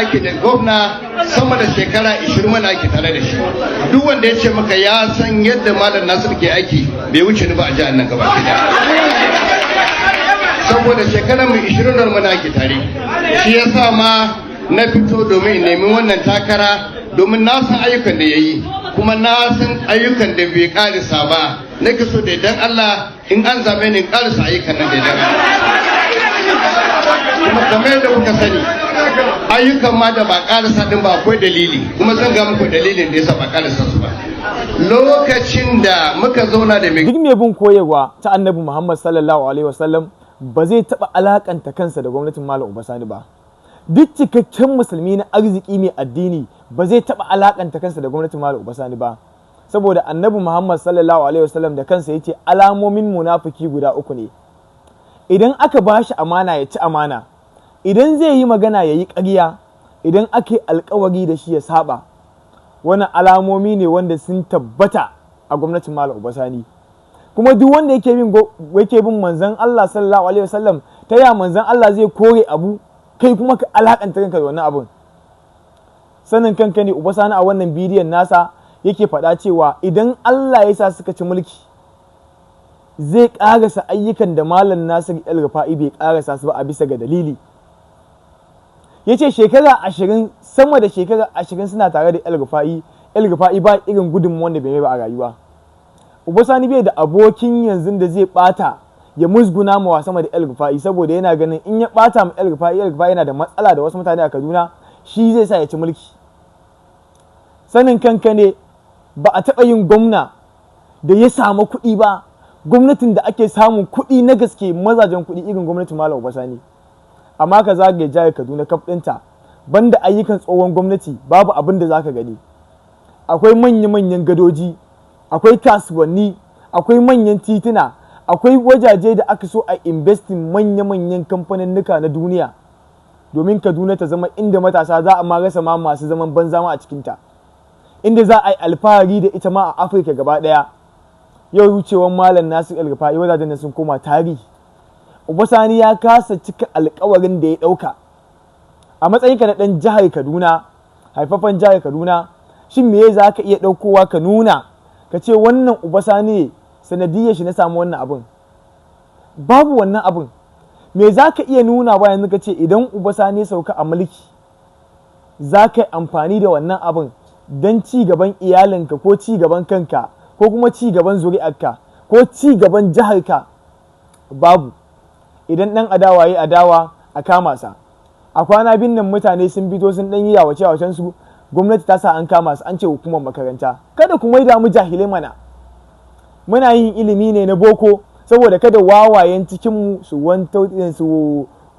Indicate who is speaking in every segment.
Speaker 1: aiki da gwamna sama da shekara 20, muna aiki tare da shi. Duk wanda ya ce maka ya san yadda Malam Nasiru ke aiki, bai wuce ni ba a jihar nan gaba ɗaya, saboda shekarar mu 20 da muna aiki tare. Shi yasa ma na fito domin in nemi wannan takara, domin na san ayyukan da ya yi, kuma na san ayyukan da bai karisa ba. Nake so da idan Allah in an zabe ni, in karisa ayyukan nan da idan. Kuma kamar yadda kuka sani, ayyukan ma da ba karisa din ba, akwai dalili, kuma zan ga muku dalilin da yasa ba karisa su ba. Lokacin da muka zauna da mai
Speaker 2: Duk mai bin koyarwa ta Annabi Muhammad sallallahu alaihi wasallam ba zai taɓa alakanta kansa da gwamnatin Malam Uba Sani ba. Duk cikakken musulmi na arziki mai addini ba zai taɓa alakanta kansa da gwamnatin Malam Uba Sani ba, saboda Annabi Muhammad sallallahu alaihi wasallam da kansa yace alamomin munafiki guda uku ne: idan aka ba shi amana, ya ci amana; idan zai yi magana, ya yi ƙarya; idan aka yi alkawari da shi, ya saba. Wannan alamomi ne wanda sun tabbata a gwamnatin Malam Uba Sani. Kuma duk wanda yake bin manzon Allah sallallahu alaihi wasallam, ta ya manzon Allah zai kore abu, kai kuma ka alakanta kanka da wannan abun? Sanin kanka ne, Uba Sani a wannan bidiyon nasa yake faɗa cewa idan Allah ya sa suka ci mulki, zai ƙarasa ayyukan da Malam Nasir El Rufa'i bai ƙarasa su ba, a bisa ga dalili. Ya ce shekara 20, sama da shekara 20 suna tare da El Rufa'i. El Rufa'i ba irin gudunmuwan da bai mai ba a rayuwa. Uba Sani bai da abokin yanzu da zai bata ya musguna ma sama da El Rufa'i, saboda yana ganin in ya bata ma El Rufa'i, El Rufa'i yana da matsala da wasu mutane a Kaduna, shi zai sa ya ci mulki. Sanin kanka ne, ba a taɓa yin gwamna da ya samu kuɗi ba, gwamnatin da ake samun kuɗi na gaske, mazajen kuɗi, irin gwamnatin Malam Uba Sani. Amma ka zagaye jihar Kaduna kaf ɗinta, banda ayyukan tsohon gwamnati, babu abin da zaka gani. Akwai manya-manyan gadoji, akwai kasuwanni, akwai manyan tituna, akwai wajaje da aka so a investing, manya-manyan kamfaninnika na duniya, domin Kaduna ta zama inda matasa za a ma rasa ma masu zaman banza ma a cikinta, inda za a yi alfahari da ita ma a Afirka gaba ɗaya. Yau wucewan Malam Nasir El Rufa'i, wajajen sun koma tarihi. Uba Sani ya kasa cika alkawarin da ya ɗauka. A matsayinka na ɗan jihar Kaduna, haifafan jihar Kaduna, shin me za ka iya ɗaukowa ka nuna ka ce wannan Uba Sani ne sanadiyyar shi na samu wannan abin? Babu wannan abin. Me za ka iya nuna ba yanzu ka ce idan Uba Sani sauka a mulki, za ka yi amfani da wannan abin don ci gaban iyalinka, ko ci gaban kanka, ko kuma ci gaban zuri'arka, ko ci gaban jiharka? Babu. Idan ɗan adawa yi adawa, a kama sa. A kwana biyun nan mutane sun fito sun ɗan yi yawace yawacen su, gwamnati ta sa an kama su, an ce hukumar makaranta. Kada ku maida mu jahilai mana. Muna yin ilimi ne na boko saboda kada wawayen cikinmu su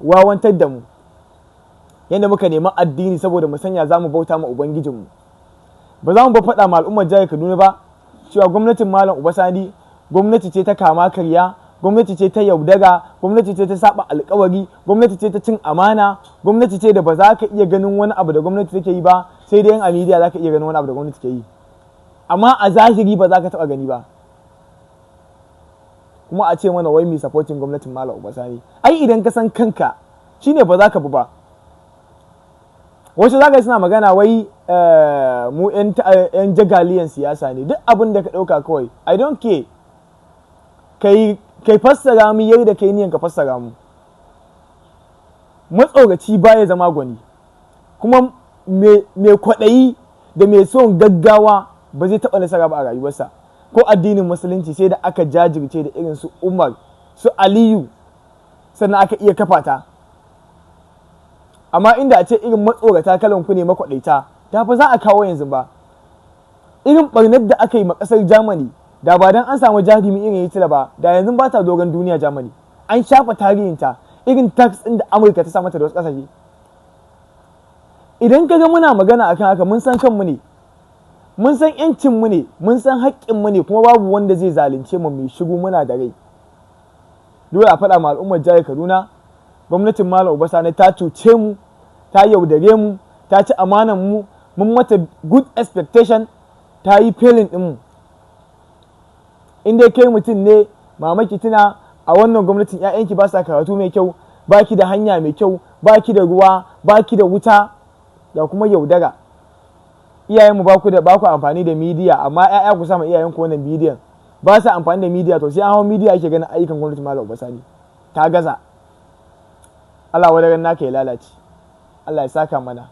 Speaker 2: wawantar da mu. Yadda muka nemi addini saboda mu sanya za mu bauta ma ubangijinmu, ba za mu ba faɗa ma al'ummar jihar Kaduna ba cewa gwamnatin Malam Uba Sani gwamnati ce ta kama karya, gwamnati ce ta yaudara, gwamnati ce ta saba alkawari, gwamnati ce ta cin amana, gwamnati ce da ba za ka iya ganin wani abu da gwamnati take yi ba, sai dai a media za ka iya ganin wani abu da gwamnati ke yi, amma a zahiri ba za ka taɓa gani ba. Kuma a ce mana wai mai supporting gwamnatin Malam Uba Sani. Ai idan ka san kanka shine ba za ka bi ba. Wasu za ka suna magana wai mu 'yan jagaliyan siyasa ne. Duk abin da ka ɗauka kawai, I don't care. Kai fassara mu yadda kai niyan ka fassara mu. Matsoraci baya zama gwani, kuma mai kwaɗayi da mai son gaggawa ba zai taɓa nasara ba a rayuwarsa. Ko addinin Musulunci, sai da aka jajirce da irin su Umar, su Aliyu, sannan aka iya kafa ta. Amma inda a ce irin matsorata kalan ku ne makwaɗaita, da ba za a kawo yanzu ba. Irin barnar da aka yi ma ƙasar Germany, da ba dan an samu jarumi irin Hitler ba, da yanzu ba ta dogon duniya. Germany an shafa tarihinta, irin tax ɗin da Amurka ta sa mata da wasu ƙasashe. Idan ka ga muna magana akan haka, mun san kanmu ne, mun san yancin mu ne, mun san haƙƙin mu ne, kuma babu wanda zai zalunce mu mai shigo muna da rai. Dole a faɗa ma al'ummar jihar Kaduna, gwamnatin Malam Uba Sani ta cuce mu, ta yaudare mu, ta ci amanan mu. Mun mata good expectation, ta yi failing ɗin mu. In dai kai mutum ne, mamaki tuna a wannan gwamnatin 'ya'yanki ba sa karatu mai kyau, baki da hanya mai kyau, baki da ruwa, baki da wuta. Ga kuma yaudara. Iyayenmu, ba ku da ba ku amfani da media, amma 'ya'ya ku sama iyayenku wannan bidiyon. Ba sa amfani da media, to sai an hau media ake ganin ayyukan gwamnati. Malam Uba Sani ta gaza. Allah wadaran naka ya lalace. Allah ya saka mana.